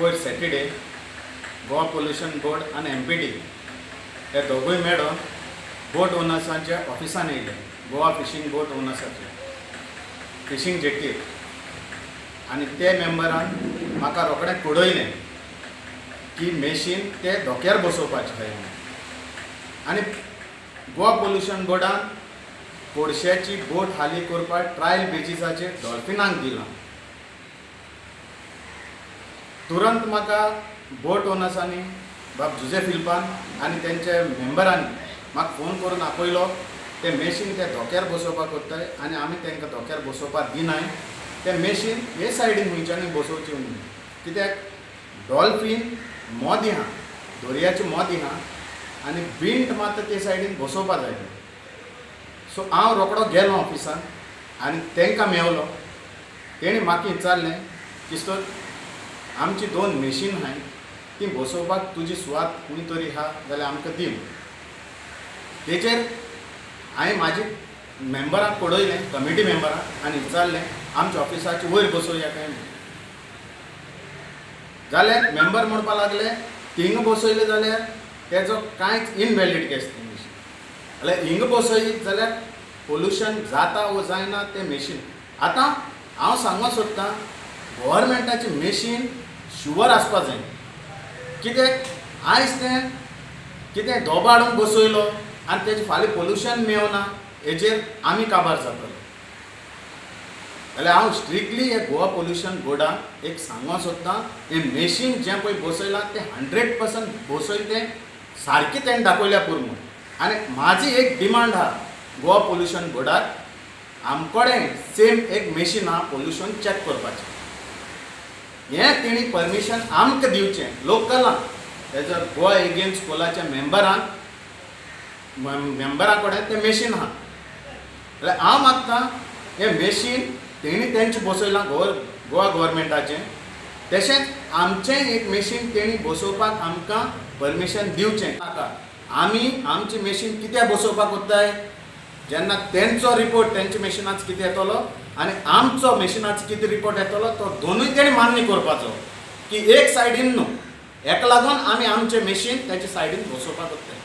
पयर Saturday Goa pollution board आनी empty हे दोगूय मेळोन बोट ओनर्सांच्या ऑफिसान येयले, गोवा फिशींग बोट ओनर्साचे फिशींग जेटीर, आनी ते मेंबरान म्हाका रोखडें कळयलें की मेशीन ते धोक्यार बसोवपाचें आहाय म्हणून. आनी गोवा पोल्युशन बोर्डान कोळश्याची बोट हाली करपाक ट्रायल बेजिसाचेर डॉल्फिनांक दिलां. तुरंत म्हाका बोट ओनर्सांनी बाब जुजे फिल्पान आनी तेंच्या मेंबरांनी म्हाका फोन करून आपयलो, ते मेशीन ते धोक्यार बसोवपाक कोत्ताय आनी आमी तांकां धोक्यार बसोवपाक दिनाय. ते मेशीन हे सायडीन खंयच्यानूय बसोवचें न्हू, कित्याक डॉल्फीन मोदी आहा, दर्याची मोदी आहा आनी बिंट मात ते सायडीन बसोवपाक जाय. सो हांव रोकडो गेलो ऑफिसान आनी तांकां मेवलो. तेणी म्हाका विचारलें किस्तोर आमची दोन मेशीन आहाय ती बसोवपाक तुजी सुवात खंय तरी आहा जाल्यार आमकां दी. तेचेर हांवें म्हाजी मेंबरांक पळयलें, कमिटी मेंबरांक, आनी विचारलें आमच्या ऑफिसाचे वयर बसोवया काय म्हणून. जाल्यार मेंबर म्हणपाक लागले थिंगा बसयलें जाल्यार तेजो कांयच इनवॅलीड केस तें मेशीन, जाल्यार हिंगा बसयत जाल्यार पोल्युशन जाता वो जायना तें मेशीन. आतां हांव सांगूंक सोदतां गव्हर्मेंटाचें मेशीन शुवर आसपा जाय, कित्याक आयज तें कितें धोबो हाडून बसयलो आनी तेजें फाल्यां पोल्युशन मेवना हेजेर आमी काबार जातले. जाल्यार हांव स्ट्रिक्टली हे गोवा पोल्युशन बोर्डाक एक सांगूंक सोदतां, हें मेशीन जें पळय बसयलां तें 100% बसयलें तें सारकें तेणें दाखयल्यार पुरो म्हूण. आनी म्हाजी एक डिमांड आहा गोवा पोल्युशन बोर्डाक, आमकोडें सेम एक मेशीन आहा पोल्युशन चॅक करपाचें, हें तेणी परमिशन आमकां दिवचें लोकलांक. तेजो गोवा एगेन्स्ट स्कुलाच्या मेंबरां कडेन तें मेशीन आहा. जाल्यार हांव मागता हें मेशीन तेणी तेंचें बसयलां गोवा गव्हर्मेंटाचें, तशेंच आमचें एक मेशीन तेणी बसोवपाक आमकां परमिशन दिवचें. नाका आमी आमचें मेशीन कित्याक बसोवपाक वताय, जेन्ना तेंचो रिपोर्ट तेंच्या मेशिनाचो कितें येतलो आनी आमचो मेशिनाचो कितें रिपोर्ट येतलो तो दोनूय तेणी मान्य करपाचो की एक सायडीन न्हू. हेका लागून आमी आमचें मेशीन तेच्या सायडीन बसोवपाक वताय.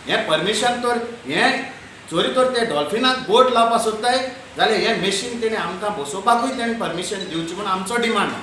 हें परमिशन तर हें चोरी तर ते डॉल्फिनाक बोट लावपाक सोदताय जाल्यार हें मेशीन तेणी आमकां बसोवपाकूय तेणी परमिशन दिवचें म्हूण आमचो डिमांड.